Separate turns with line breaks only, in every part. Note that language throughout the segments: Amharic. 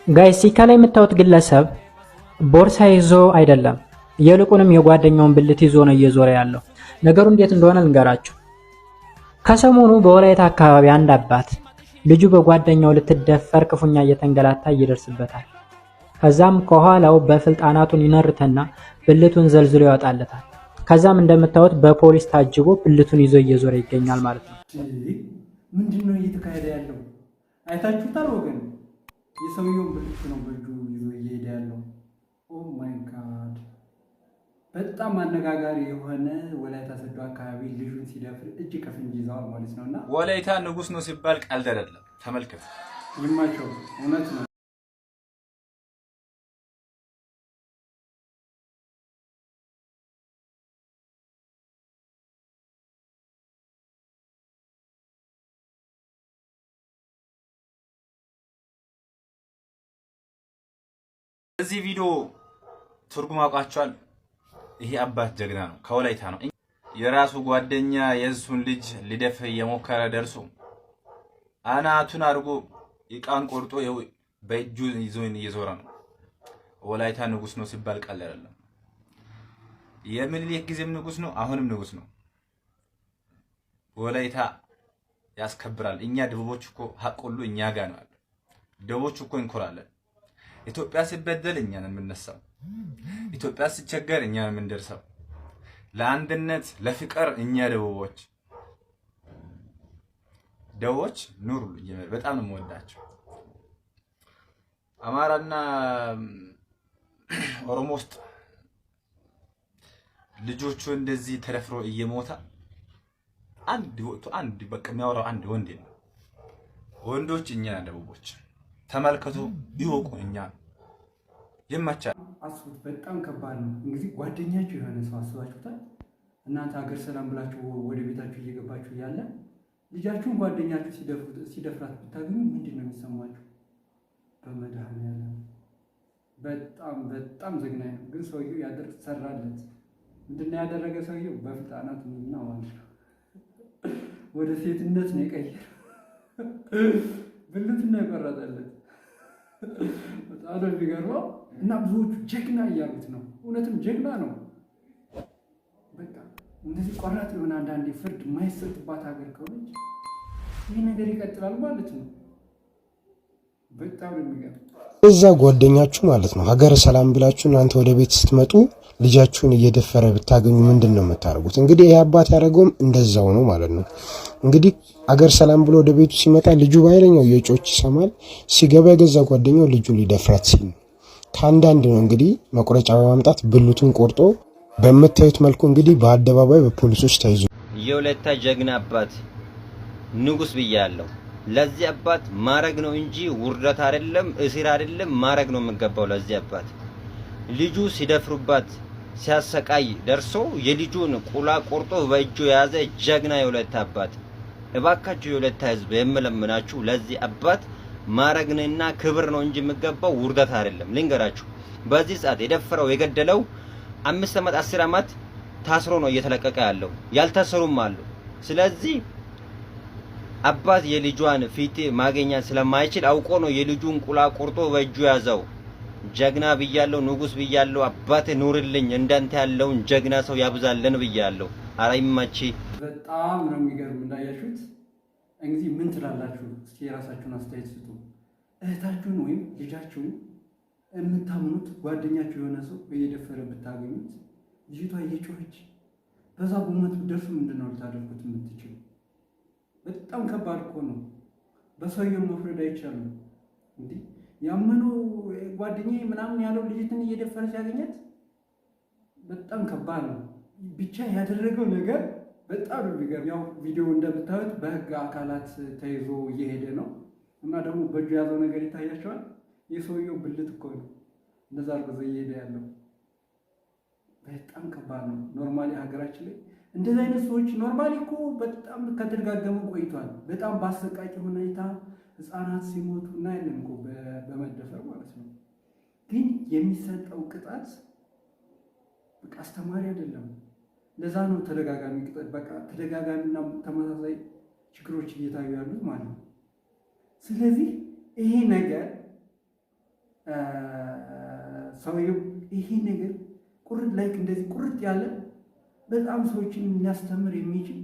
Guys፣ ከላይ የምታዩት ግለሰብ ቦርሳ ይዞ አይደለም፣ ይልቁንም የጓደኛውን ብልት ይዞ ነው እየዞረ ያለው። ነገሩ እንዴት እንደሆነ ልንገራችሁ። ከሰሞኑ በወላይታ አካባቢ አንድ አባት ልጁ በጓደኛው ልትደፈር ክፉኛ እየተንገላታ ይደርስበታል። ከዛም ከኋላው በፍልጥ አናቱን ይነርተና ብልቱን ዘልዝሎ ያወጣለታል። ከዛም እንደምታዩት በፖሊስ ታጅቦ ብልቱን ይዞ እየዞረ ይገኛል ማለት ነው።
ምንድን ነው እየተካሄደ ያለው? አይታችሁታል ወገን? የሰውየውን ብልት ነው በእጁ ይዞ እየሄደ ያለው። Oh my God! በጣም አነጋጋሪ የሆነ ወላይታ ሶዶ አካባቢ ልጁን ሲደፍር እጅ ከፍንጅ ይዘዋል ማለት ነው። እና
ወላይታ ንጉስ ነው ሲባል ቀልድ አይደለም። ተመልከት።
ይማቸው፣ እውነት ነው።
እዚህ ቪዲዮ ትርጉም አውቃቸዋል። ይሄ አባት ጀግና ነው፣ ከወላይታ ነው። የራሱ ጓደኛ የእሱን ልጅ ሊደፍር እየሞከረ ደርሶ አናቱን አድርጎ እቃን ቆርጦ በእጁ ይዞ እየዞረ ነው። ወላይታ ንጉስ ነው ሲባል ቀልድ አይደለም። የምኒልክ ጊዜም ንጉስ ነው፣ አሁንም ንጉስ ነው። ወላይታ ያስከብራል። እኛ ደቡቦች እኮ ሀቅ ሁሉ እኛ ጋር ነው ያለው። ደቡቦች እኮ እንኮራለን። ኢትዮጵያ ሲበደል እኛ ነን የምንነሳው። ኢትዮጵያ ሲቸገር እኛ ነን የምንደርሰው። ለአንድነት ለፍቅር እኛ ደቡቦች ኑሩልኝ። በጣም ነው የምወዳቸው። አማራና ኦሮሞ ውስጥ ልጆቹ እንደዚህ ተደፍሮ እየሞተ አንድ ወጥቶ አንድ በቃ የሚያወራው አንድ ወንድ ነው። ወንዶች እኛ ደቡቦች ተመልከቱ፣ ይወቁ። እኛ ይመቻል።
አስቡት፣ በጣም ከባድ ነው። እንግዲህ ጓደኛችሁ የሆነ ሰው አስባችሁታል? እናንተ ሀገር ሰላም ብላችሁ ወደ ቤታችሁ እየገባችሁ እያለ ልጃችሁን ጓደኛችሁ ሲደፍራት ብታገኙ ምንድን ነው የሚሰማችሁ? በመድኃኒዓለም በጣም በጣም ዘግናኝ ነው። ግን ሰውየው ያደርግ ሰራለት። ምንድን ነው ያደረገ ሰውየው? በፍልጥ አናቱን እና ማለት ነው ወደ ሴትነት ነው የቀየረው። ብልቱን ነው የቆረጠለት። በጣም ነው የሚገርመው። እና ብዙዎቹ ጀግና እያሉት ነው። እውነትም ጀግና ነው። በቃ እንደዚህ ቆራጥ የሆነ አንዳንዴ ፍርድ የማይሰጥባት ሀገር ከሆነች ይህ ነገር ይቀጥላል ማለት ነው። በጣም ነው የሚገርመው።
እዛ ጓደኛችሁ ማለት ነው ሀገረ ሰላም ብላችሁ እናንተ ወደ ቤት ስትመጡ ልጃችሁን እየደፈረ ብታገኙ ምንድን ነው የምታደርጉት? እንግዲህ ይህ አባት ያደረገውም እንደዛው ነው ማለት ነው። እንግዲህ አገር ሰላም ብሎ ወደ ቤቱ ሲመጣ ልጁ በኃይለኛው የጮች ይሰማል። ሲገባ የገዛ ጓደኛው ልጁን ሊደፍራት ሲል ከአንዳንድ ነው እንግዲህ መቁረጫ በማምጣት ብልቱን ቆርጦ በምታዩት መልኩ እንግዲህ በአደባባይ በፖሊሶች ተይዞ
የወላይታ ጀግና አባት ንጉስ ብያለሁ። ለዚህ አባት ማረግ ነው እንጂ ውርደት አይደለም፣ እስር አይደለም፣ ማረግ ነው የሚገባው ለዚህ አባት። ልጁ ሲደፍሩባት ሲያሰቃይ ደርሶ የልጁን ቁላ ቆርጦ በእጁ የያዘ ጀግና የወላይታ አባት። እባካችሁ የወላይታ ሕዝብ የምለምናችሁ ለዚህ አባት ማረግንና ክብር ነው እንጂ የሚገባው ውርደት አይደለም። ልንገራችሁ፣ በዚህ ሰዓት የደፈረው የገደለው 5 ዓመት 10 ዓመት ታስሮ ነው እየተለቀቀ ያለው፣ ያልታሰሩም አሉ። ስለዚህ አባት የልጇን ፊት ማግኘት ስለማይችል አውቆ ነው የልጁን ቁላ ቆርጦ በእጁ ያዘው። ጀግና ብያለሁ፣ ንጉስ ብያለሁ። አባት ኑርልኝ፣ እንዳንተ ያለውን ጀግና ሰው ያብዛልን ብያለሁ። ኧረ ይመች።
በጣም ነው የሚገርም እንዳያችሁት። እንግዲህ ምን ትላላችሁ? እስኪ የራሳችሁን አስተያየት ስጡ። እህታችሁን ወይም ልጃችሁን የምታምኑት ጓደኛችሁ የሆነ ሰው እየደፈረ ብታገኙት ልጅቷ እየጮኸች በዛ moment ብትደርሱ ምንድን ነው ልታደርጉት የምትችሉ? በጣም ከባድ እኮ ነው። በሰውየው መፍረድ አይቻልም። እንዲህ ያመነው ጓደኛዬ ምናምን ያለው ልጅትን እየደፈረ ሲያገኛት በጣም ከባድ ነው። ብቻ ያደረገው ነገር በጣም ነው የሚገርም። ያው ቪዲዮ እንደምታዩት በህግ አካላት ተይዞ እየሄደ ነው እና ደግሞ በእጁ የያዘው ነገር ይታያቸዋል። የሰውየው ብልት እኮ ነው እንደዛ አድርጎ እየሄደ ያለው። በጣም ከባድ ነው። Normally ሀገራችን ላይ እንደዚህ አይነት ሰዎች normally እኮ በጣም ከተደጋገሙ ቆይቷል። በጣም በአሰቃቂ ሁኔታ ህፃናት ሲሞቱ እናያለን እኮ በመደፈር ማለት ነው። ግን የሚሰጠው ቅጣት በቃ አስተማሪ አይደለም። ለዛ ነው ተደጋጋሚ ቅጣት በቃ ተደጋጋሚና ተመሳሳይ ችግሮች እየታዩ ያሉት ማለት ነው። ስለዚህ ይሄ ነገር ሰውየው ይሄ ነገር ቁርጥ like እንደዚህ ቁርጥ ያለ በጣም ሰዎችን የሚያስተምር የሚችል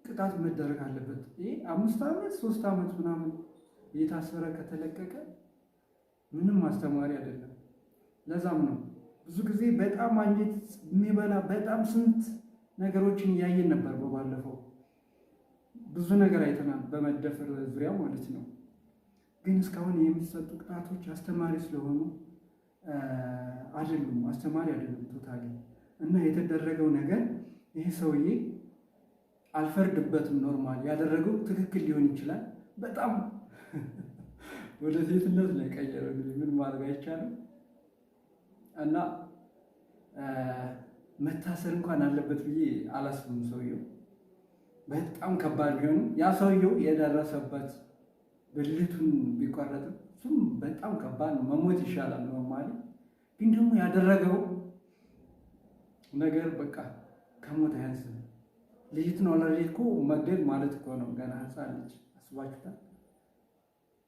ቅጣት መደረግ አለበት። ይሄ 5 ዓመት 3 ዓመት ምናምን እየታሰረ ከተለቀቀ ምንም አስተማሪ አይደለም። ለዛም ነው ብዙ ጊዜ በጣም አንጀት የሚበላ በጣም ስንት ነገሮችን እያየን ነበር። በባለፈው ብዙ ነገር አይተናል፣ በመደፈር ዙሪያ ማለት ነው። ግን እስካሁን የሚሰጡ ቅጣቶች አስተማሪ ስለሆኑ አይደሉም፣ አስተማሪ አይደሉም totally። እና የተደረገው ነገር ይህ ሰውዬ አልፈርድበትም። Normal ያደረገው ትክክል ሊሆን ይችላል። በጣም ወደ ሴትነት ነው የቀየረው። እንግዲህ ምን ማድረግ አይቻልም። እና መታሰር እንኳን አለበት ብዬ አላስብም። ሰውየው በጣም ከባድ ቢሆንም ያ ሰውየው የደረሰበት ብልቱን ቢቆረጥም እሱም በጣም ከባድ ነው። መሞት ይሻላል normally። ግን ደግሞ ያደረገው ነገር በቃ ከሞት አያንስም። ልጅቱን already እኮ መግደል ማለት እኮ ነው። ገና ህፃን ልጅ አስባችሁታል።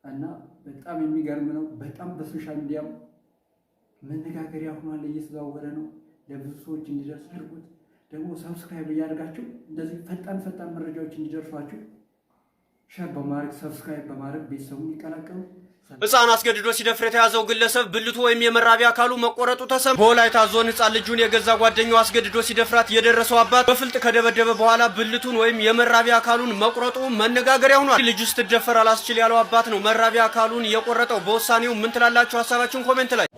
እና በጣም የሚገርም ነው። በጣም በ social media መነጋገሪያ ሆኗል፣ እየተዘዋወረ ነው። ለብዙ ሰዎች እንዲደርስ አድርጉት። ደግሞ subscribe እያደርጋችሁ እንደዚህ ፈጣን ፈጣን መረጃዎች እንዲደርሷችሁ share በማድረግ subscribe በማድረግ ቤተሰቡን ይቀላቀሉ።
ህፃን አስገድዶ ሲደፍር የተያዘው ግለሰብ ብልቱ ወይም የመራቢያ አካሉ መቆረጡ ተሰማ። በወላይታ ዞን ህፃን ልጁን የገዛ ጓደኛው አስገድዶ ሲደፍራት የደረሰው አባት በፍልጥ ከደበደበ በኋላ ብልቱን ወይም የመራቢያ አካሉን መቁረጡ መነጋገሪያ ሆኗል። ልጁ ስትደፈር አላስችል ያለው አባት ነው መራቢያ አካሉን የቆረጠው። በውሳኔው ምን ትላላችሁ? ሀሳባችሁን comment ላይ።